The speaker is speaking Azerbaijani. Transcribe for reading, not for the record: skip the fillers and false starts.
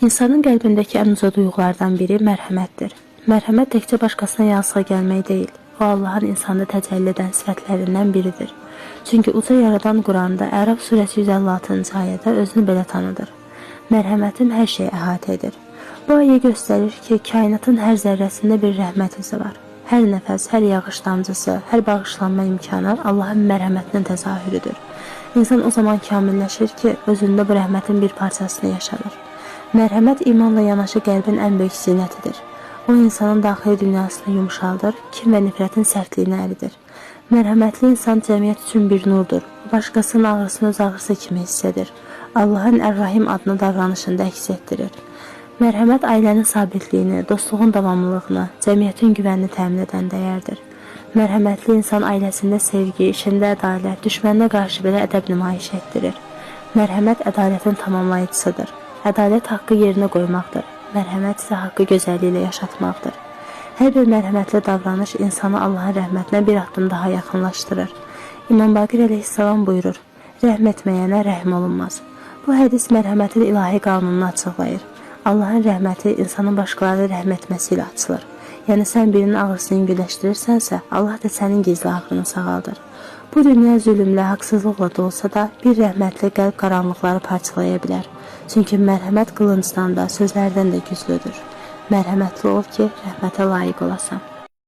İnsanın qəlbindəki ən uca duyğulardan biri mərhəmətdir. Mərhəmət təkcə başqasına yazığa gəlmək deyil, o Allahın insanda təcəlli edən sifətlərindən biridir. Çünki uca Yaradan Quranda Ərəf surəsi 156-cı ayədə özünü belə tanıdır. Mərhəmətim hər şeyi əhatə edir. Bu ayə göstərir ki, kainatın hər zərrəsində bir rəhmət izi var. Hər nəfəs, hər yağış damcısı, hər bağışlanma imkanı Allahın mərhəmətinin təzahürüdür. İnsan o zaman kamilləşir ki, özündə bu rəhmətin bir parçasını yaşadır. Mərhəmət imanla yanaşı qəlbin ən böyük zinətidir. O insanın daxili dünyasını yumşaldır, kin və nifrətin sərtliyini əridir. Mərhəmətli insan cəmiyyət üçün bir nurdur. O, başqasının ağrısını öz ağrısı kimi hiss edir. Allahın Ər-Rahim adını davranışında əks etdirir. Mərhəmət ailənin sabitliyini, dostluğun davamlılığını, cəmiyyətin güvənini təmin edən dəyərdir. Mərhəmətli insan ailəsində sevgi, işində ədalət, düşməninə qarşı belə ədəb nümayiş etdirir. Mərhəmət ədalətin tamamlayıcısıdır. Ədalət haqqı yerinə qoymaqdır. Mərhəmət isə haqqı gözəlliklə ilə yaşatmaqdır. Hər bir mərhəmətli davranış insanı Allahın rəhmətinə bir addım daha yaxınlaşdırır. İmam Baqir əleyhissalam buyurur: "Rəhm etməyənə rəhm olunmaz." Bu hədis mərhəmətin ilahi qanununu açıqlayır. Allahın rəhməti insanın başqalarına rəhm etməsi ilə açılır. Yəni sən birinin ağrısını yüngülləşdirirsənsə, Allah da sənin gizli ağrını sağaldır. Bu dünya zülmlə, haqsızlıqla dolsa da, bir rəhmətli qəlb qaranlıqları parçalaya bilər. Çünki mərhəmət qılıncdan da, sözlərdən də güclüdür. Mərhəmətli ol ki, rəhmətə layiq olasan.